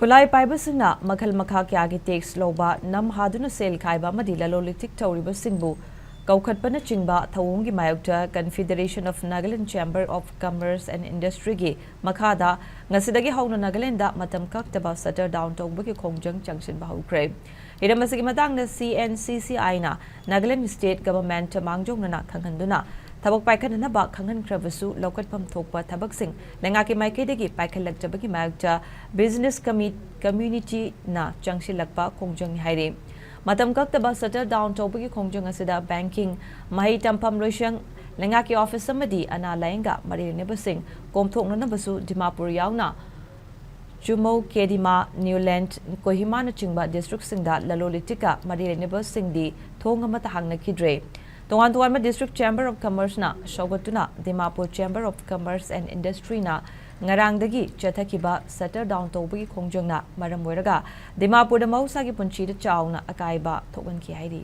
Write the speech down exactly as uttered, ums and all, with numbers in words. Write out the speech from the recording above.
ꯈꯨꯠꯂꯥꯏ ꯄꯥꯏꯕꯁꯤꯡꯅ ꯃꯈꯜ ꯃꯈꯥ ꯀꯌꯥꯒꯤ ꯇꯦꯛꯁ ꯂꯧꯕ, ꯅꯝ ꯍꯥꯗꯨꯅ ꯁꯦꯜ ꯈꯥꯏꯕ ꯑꯃꯗꯤ ꯂꯂꯣꯟ ꯏꯇꯤꯛ ꯇꯧꯔꯤꯕꯁꯤꯡꯕꯨ ꯀꯧꯈꯠꯄꯅꯆꯤꯡꯕ ꯊꯧꯑꯣꯡꯒꯤ ꯃꯥꯌꯣꯛꯇ Confederation of Nagaland Chamber of Commerce and Industryꯒꯤ ꯃꯈꯥꯗ ꯉꯁꯤꯗꯒꯤ ꯍꯧꯅ ꯅꯥꯒꯥꯂꯦꯟꯗ ꯃꯇꯝ ꯀꯛꯇꯕ shutdown ꯇꯧꯕꯒꯤ ꯈꯣꯡꯖꯪ ꯆꯪꯁꯤꯟꯕ ꯍꯧꯈ꯭ꯔꯦ꯫ ꯍꯤꯔꯝ ꯑꯁꯤꯒꯤ ꯃꯇꯥꯡꯗ C N C C Iꯅ Nagaland State Government ꯃꯥꯡꯖꯧꯅꯅ ꯈꯪꯍꯟꯗꯨꯅ ꯊꯕꯛ ꯄꯥꯏꯈꯠꯅꯅꯕ ꯈꯪꯍꯟꯈ꯭ꯔꯕꯁꯨ, ꯂꯧꯈꯠꯐꯝ ꯊꯣꯛꯄ ꯊꯕꯛꯁꯤꯡ ꯂꯩꯉꯥꯛꯀꯤ ꯃꯥꯏꯀꯩꯗꯒꯤ ꯄꯥꯏꯈꯠꯂꯛꯇꯕꯒꯤ ꯃꯥꯌꯣꯛꯇ business commi-, communityꯅ ꯆꯪꯁꯤꯜꯂꯛꯄ ꯈꯣꯡꯖꯪꯅꯤ ꯍꯥꯏꯔꯤ꯫ ꯃꯇꯝ ꯀꯛꯇꯕ shutdown ꯇꯧꯕꯒꯤ ꯈꯣꯡꯖꯪ ꯑꯁꯤꯗ banking, ꯃꯍꯩ ꯇꯝꯐꯝ ꯂꯣꯏꯁꯪ, ꯂꯩꯉꯥꯛꯀꯤ office ꯑꯃꯗꯤ ꯑꯅꯥ ꯂꯥꯌꯦꯡꯒ ꯃꯔꯤ ꯂꯩꯅꯕꯁꯤꯡ ꯀꯣꯝꯊꯣꯛꯅꯅꯕꯁꯨ ꯗꯤꯃꯥꯄꯨꯔ ꯌꯥꯎꯅ ꯆꯨꯃꯧ, ꯀꯦꯗꯤꯃꯥ, ꯅ꯭ꯌꯨꯂꯦꯟꯗ, ꯀꯣꯍꯤꯃꯥꯅꯆꯤꯡꯕ districtꯁꯤꯡꯗ ꯂꯂꯣꯟ ꯏꯇꯤꯛꯀ ꯃꯔꯤ ꯂꯩꯅꯕꯁꯤꯡꯗꯤ ꯊꯣꯡ ꯑꯃꯠꯇ ꯍꯥꯡꯅꯈꯤꯗ꯭ꯔꯦ꯫ ꯇꯣꯉꯥꯟ ꯇꯣꯉꯥꯟꯕ District Chamber of Commerceꯅ ꯁꯧꯒꯠꯇꯨꯅ Dimapur Chamber of Commerce and Industryꯅ ꯉꯔꯥꯡꯗꯒꯤ ꯆꯠꯊꯈꯤꯕ shutdown ꯇꯧꯕꯒꯤ ꯈꯣꯡꯖꯪꯅ ꯃꯔꯝ ꯑꯣꯏꯔꯒ ꯗꯤꯃꯥꯄꯨꯔꯗ ꯃꯍꯧꯁꯥꯒꯤ ꯄꯨꯟꯁꯤꯗ ꯆꯥꯎꯅ ꯑꯀꯥꯏꯕ ꯊꯣꯛꯍꯟꯈꯤ ꯍꯥꯏꯔꯤ꯫